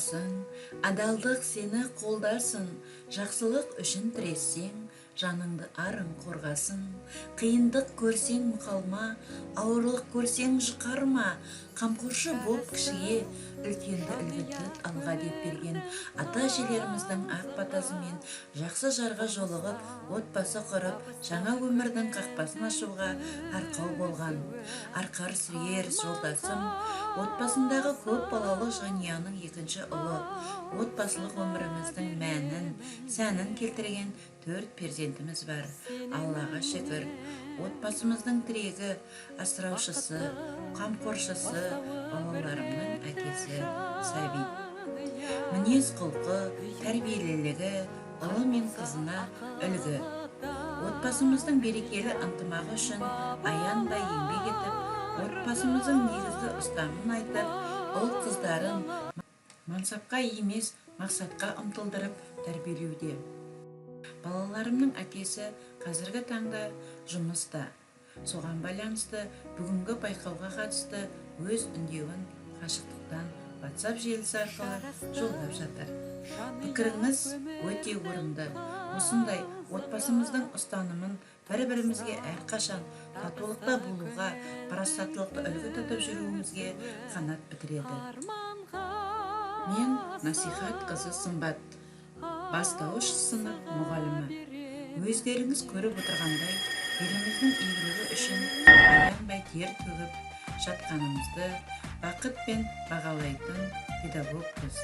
жолдасың, адалдық сені қолдасын, жақсылық үшін тірессең, жаныңды арың қорғасын. Қиындық көрсең мұқалма, ауырлық көрсең жұқарма, қамқоршы боп кішіге, үлкенді үлгі тұт алға деп берген ата-әжелеріміздің ақ батасымен жақсы жарға жолығып, отбасы құрып, жаңа өмірдің қақпасын ашуға арқау болған. Арқар сүйер жолдасым, отбасындағы көп балалы жанұяның екінші ұлы, отбасылық өміріміздің мәнін, сәнін келтірген 4 перзентіміз бар. Аллаға шүкір. Отбасымыздың тірегі, асыраушысы, қамқоршысы, балаларымның әкесі Сәбит. Мінез құлқы, тәрбиелілігі, ұлы мен қызына үлгі. Отбасымыздың берекелі ынтымағы үшін аянбай еңбек етіп, отбасымыздың негізгі ұстамын айтып, ұл қыздарын мансапқа емес, мақсатқа ұмтылдырып тәрбиелеуде. Балаларымның әкесі қазіргі таңда жұмыста. Соған байланысты бүгінгі байқауға қатысты өз үндеуін қашықтықтан WhatsApp желісі арқылы жолдап жатыр. Пікіріңіз өте орынды. Осындай отбасымыздың ұстанымын бір-бірімізге әрқашан татулықта болуға, парасаттылықты үлгі тұтып жүруімізге қанат бітіреді. Мен Насихат қызы Сымбат, бастауыш сынып мұғалімі. Өздеріңіз көріп отырғандай, еліміздің игілігі үшін аянбай тер төгіп жатқанымызды бақытпен бағалайтын педагогпыз.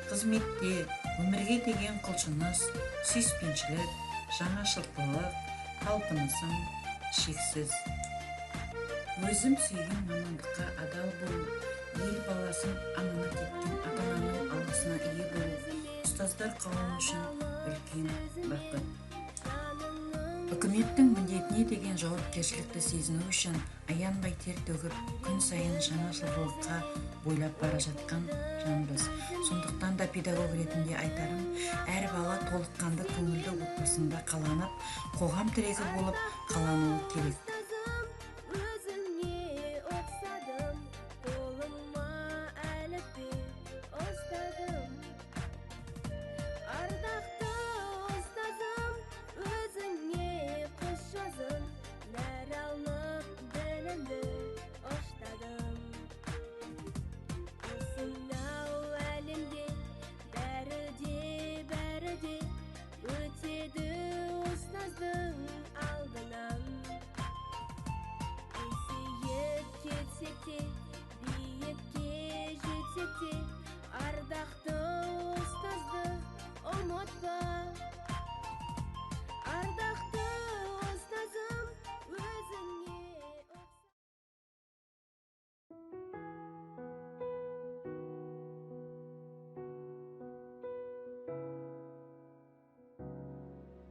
Қызметте өмірге деген құлшыныс, сүйіспеншілік, жаңашылдық, талпынысым шексіз. Өзім сүйген мамандыққа адал болу, ел баласын аманат еткен ата-ананың алғысына ие болу, ұстаздар қауымы үшін үлкен бақыт. Үкіметтің міндетіне деген жауапкершілікті сезіну үшін аянбай тер төгіп, күн сайын жаңашылдыққа бойлап бара жатқан жанбыз. Сондықтан да педагог ретінде айтарым, әр бала толыққанды көңілді отбасында қаланып, қоғам тірегі болып қалануы керек.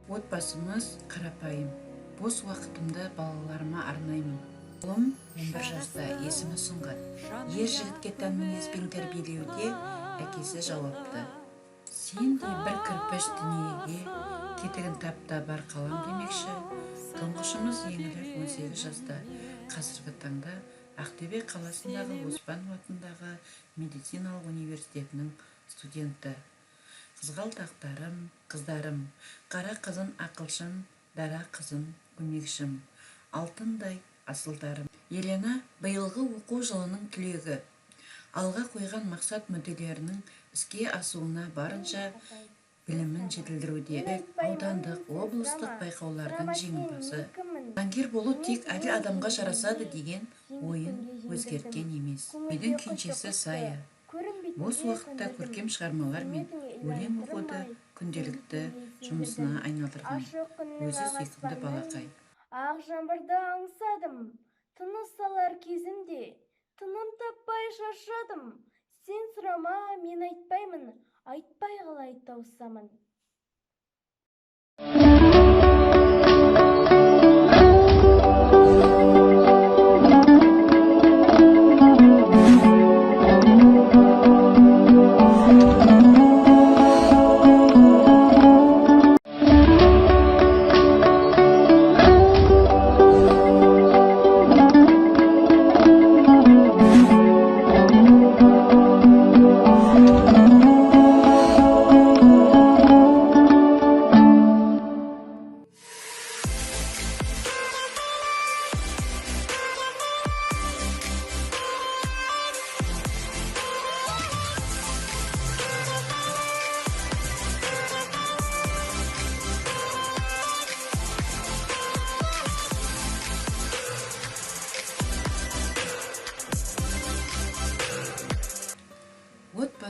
Отбасымыз қарапайым. Бос уақытымды балаларыма арнаймын. Ұлым 11 жаста, есімі Сұңғат. Ер жігітке тән мінезбен тәрбиелеуде әкесі жауапты. Сен де бір кірпіш дүниеге кетігін тап та бар қалам демекші. Тұңғышымыз Еңлік 18 жаста. Қазіргі таңда Ақтөбе қаласындағы Оспанов атындағы медициналық университетінің студенті. Қызғалдақтарым, қыздарым, қара қызын ақылшым, дара қызын көмекшім, алтындай асылдарым. Елена биылғы оқу жылының түлегі. Алға қойған мақсат мүдделерінің іске асуына барынша білімін жетілдіруде. Аудандық, облыстық байқаулардың жеңімпазы. Заңгер болу тек әділ адамға жарасады деген ойын өзгерткен емес. Үйдің кенжесі Сая. Бос уақытта көркем шығармалар мен өлең оқуды күнделікті жұмысына айналдырған. Өзі сүйкімді балақай. Ақ жаңбырды аңсадым, тыныс алар кезімде, тыным таппай шаршадым. Сен сұрама, мен айтпаймын, айтпай қалай тауысамын.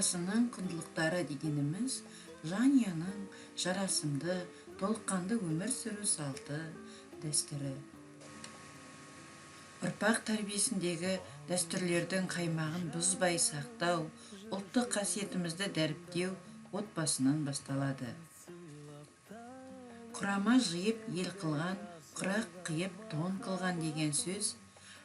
Отбасының құндылықтары дегеніміз жанұяның жарасымды, толыққанды өмір сүру салты, дәстүрі. Ұрпақ тәрбиесіндегі дәстүрлердің қаймағын бұзбай сақтау, ұлттық қасиетімізді дәріптеу отбасынан басталады. Құрама жиып ел қылған, құрақ қиып тон қылған деген сөз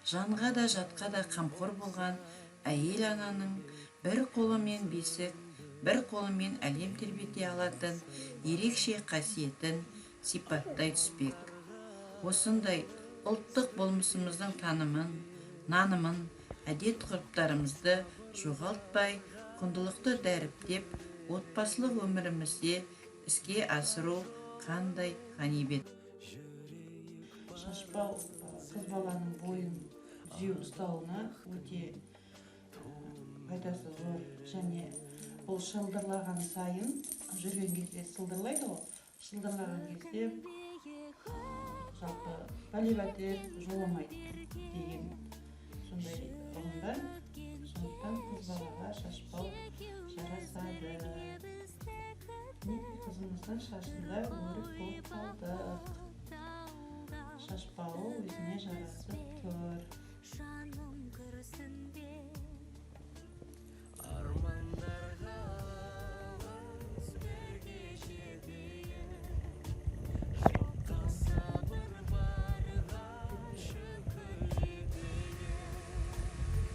жанға да жатқа да қамқор болған әйел ананың бір қолымен бесік, бір қолымен әлем тербете алатын ерекше қасиетін сипаттай түспек. Осындай ұлттық болмысымыздың танымын, нанымын, әдет ғұрыптарымызды жоғалтпай, құндылықты дәріптеп, отбасылық өмірімізде іске асыру қандай ғанибет. Шашбау қыз баланың бойын түзеу ұстауына өте пайдасы зор, және бұл шылдырлаған сайын жүрген кезде сылдырлайды ғой, шылдырлаған кезде жалпы бәле-бәтер жоламайды деген сондай ұғым бар. Сондықтан қыз балаға шашбау жарасады. Мінекей, қызымыздың шашында өрік болып қалдық. Шашбауы өзіне жарасып тұр.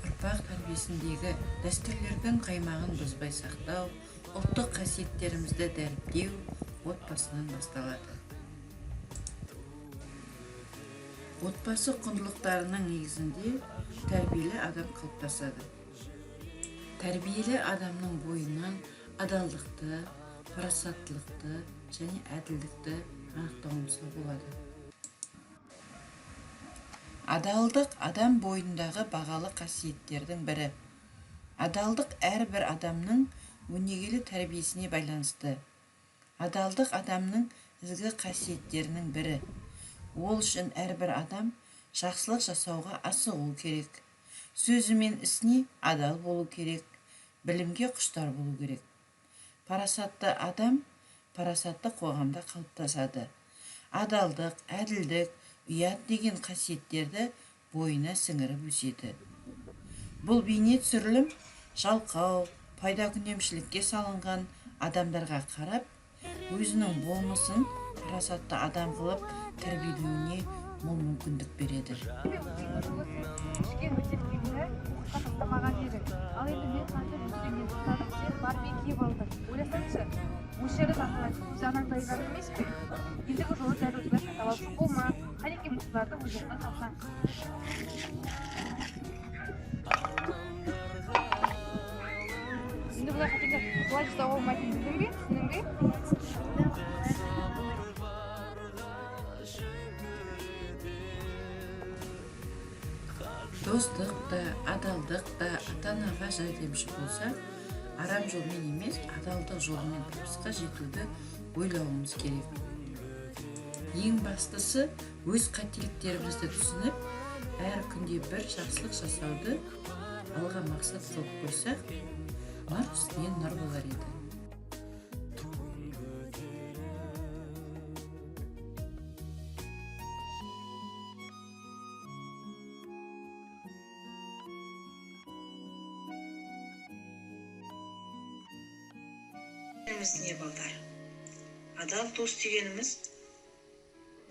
Ұрпақ тәрбиесіндегі дәстүрлердің қаймағын бұзбай сақтау, ұлттық қасиеттерімізді дәріптеу отбасынан басталады. Отбасы құндылықтарының негізінде тәрбиелі адам қалыптасады. Тәрбиелі адамның бойынан адалдықты, парасаттылықты және әділдікті анықтауымызға болады. Адалдық адам бойындағы бағалы қасиеттердің бірі. Адалдық әрбір адамның өнегелі тәрбиесіне байланысты. Адалдық адамның ізгі қасиеттерінің бірі. Ол үшін әрбір адам жақсылық жасауға асығу керек. Сөзі мен ісіне адал болу керек, білімге құштар болу керек. Парасатты адам парасатты қоғамда қалыптасады. Адалдық, әділдік, ұят деген қасиеттерді бойына сіңіріп өседі. Бұл бейне түсірілім жалқау, пайдакүнемшілікке салынған адамдарға қарап, өзінің болмысын парасатты адам қылып тәрбиелеуіне мол мүмкіндік береді. Ішкен бөтелкеңді қоқысқа тастамаған едің. Ал енді мен қанша жүздеген тастадым, сен барып киіп алдың. Ойласаңшы, мөлшері тартылатын жанаңдайлар емес пе? Ендігі жолы дәл осылай қайталаушы болма. Қанекей, мықтыларды өз орнына салсаң. Енді бұлай қателер бұлай жасауға болмайтынын білдің бе? Түсіндің бе? Достық та, адалдық та ата-анаға жәрдемші болса, арам жолмен емес, адалдық жолымен табысқа жетуді ойлауымыз керек. Ең бастысы, өз қателіктерімізді түсініп, әр күнде бір жақсылық жасауды алға мақсат қылып қойсақ, нұр үстіне нұр болар еді. Не балдар? Адал дос дегеніміз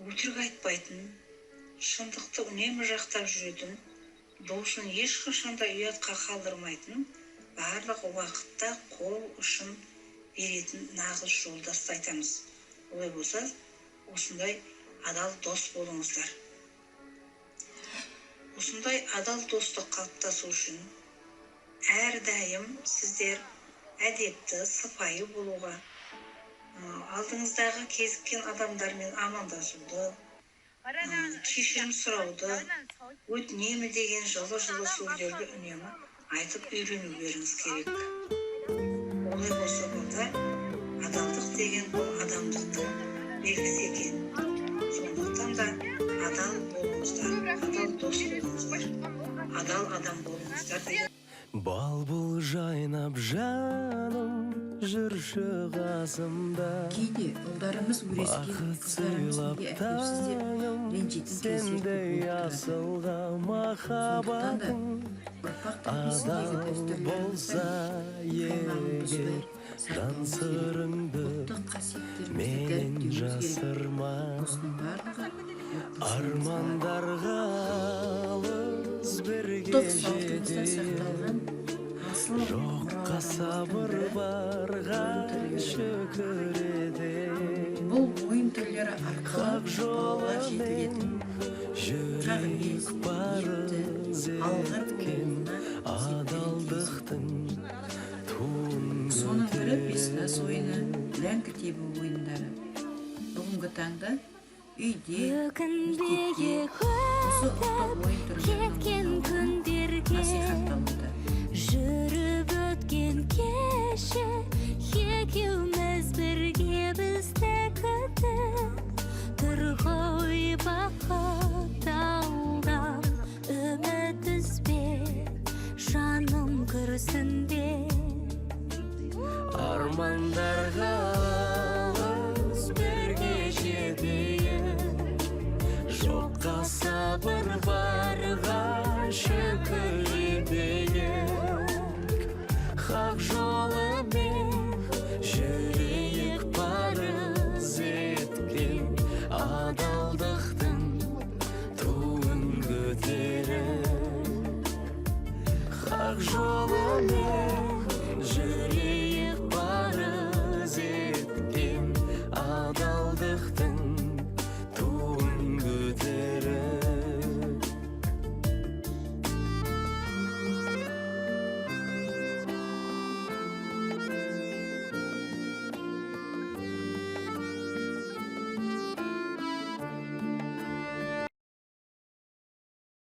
өтірік айтпайтын, шындықты үнемі жақтап жүретін, досын ешқашан да ұятқа қалдырмайтын, барлық уақытта қол ұшын беретін нағыз жолдасты айтамыз. Олай болса, осындай адал дос болыңыздар. Осындай адал достық қалыптасу үшін әрдайым сіздер әдепті, сыпайы болуға, алдыңыздағы кезіккен адамдармен амандасуды, кешірім сұрауды, өтінемін деген жылы-жылы сөздерді үнемі айтып үйренулеріңіз керек. Олай болса, балдар, адалдық деген бұл адамдықтың белгісі екен. Сондықтан да адал болыңыздар, адал дос болыңыздар, адал адам болыңыздар деген. Бал бұл жайнап, жаным, жүрші қасымда. Кейде ұлдарымыз өрескен, Бақыт қыздарымыз сыйлап неге әдепсіз деп таңым, ренжитін кездер көп сендей болып тұрады. асылға Сондықтан да махаббатың ұрпақ тәрбиесіндегі адал болса дәстүрлеріміздің қаймағын бұзбай егер, жан сақтауымыз керек. сырыңды Ұлттық қасиеттерімізді менен дәріптеуіміз керек. жасырма. Осының барлығы отбасынан басталады. Армандарға алыс бірге Ұлттық салтымызда жетейік. сақталған асыл Жоққа мұраларымыздың сабыр бірі барға ойын түрлері. шүкір етейік. Бұл ойын түрлері арқылы Хақ балалар жолымен жетілетін, жүрек қағылез, епті, парыз алғыр еткен, болуына септігін тигізеді. адалдықтың туын Соның бірі бес тас көтеріп. ойыны, ләңгі тебу ойындары. Бүгінгі таңда үйде, Өкінбей мектепте осы ұлттық ойын түрлерінің кеткен ойналуы күндерге, насихатталуда. жүріп өткен кеше екеуміз бірге.